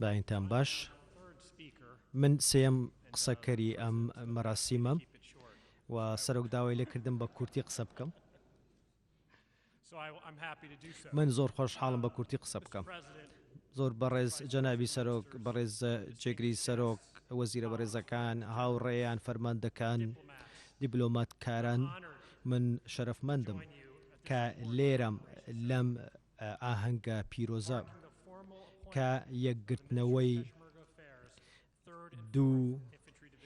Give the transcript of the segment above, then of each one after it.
بەینتان باش. من سێیەم قسەکەری ئەم مەراسیمەم و سەرۆک داوای لێکردم بە کورتی قسە بکەم. من زۆر خۆشحاڵم بە کورتی قسە بکەم. زۆر بەڕێز جەنابی سەرۆک، بەڕێز جێگری سەرۆک، وەزیرە بەڕێزەکان، هاوڕێیان، فەرماندەکان، دیبلۆماتکاران، من شەرەفمەندم کە لێرەم لەم ئاهەنگە پیرۆزە کە یەکگرتنەوەی دوو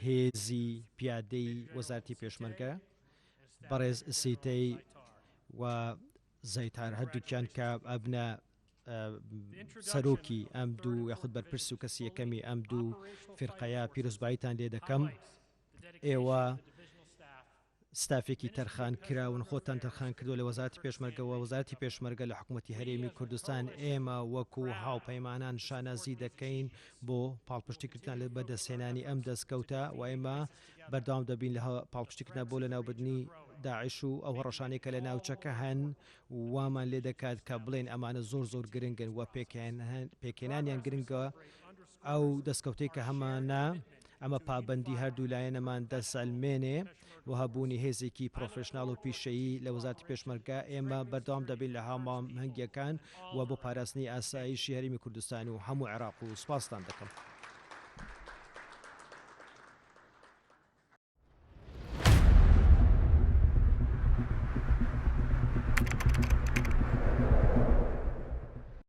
هێزی پیادەی وەزارەتی پێشمەرگە بەڕێز سیتەی و زەیتار هەردووکیان کە ئەبنە سەرۆکی ئەم دوو یاخود بەرپرس و کەسی یەکەمی ئەم دوو فیرقەیە پیرۆزباییتان لێ دەکەم ئێوە ستافێکی تەرخان کراون خۆتان تەرخان کردووە لە وەزارەتی پێشمەرگە و وەزارەتی پێشمەرگە لە حکوومەتی هەرێمی کوردستان ئێمە وەکو هاوپەیمانان شانازی دەکەین بۆ پاڵپشتیکردن لە بەدەستهێنانی ئەم دەستکەوتە و ئێمە بەردەوام دەبین لە پاڵپشتیکردن بۆ لەناوبردنی داعش و ئەو هەڕەشانەی کە لە ناوچەکە هەن وامان لێ دەکات کە بڵێن ئەمانە زۆر زۆر گرنگن و پێکهێنانیان گرنگە ئەو دەستکەوتەی کە هەمانە ئەمە پابەندی هەردوو لایەنەمان دەسەلمێنێ و هەبوونی هێزێکی پرۆفێشناڵ و پیشەیی لە وەزارەتی پێشمەرگە ئێمە بەردەوام دەبین لە هاوماهەنگییەکان و بۆ پاراستنی ئاسایشی هەرێمی کوردستان و هەموو عێراق و سوپاستان دەکەم.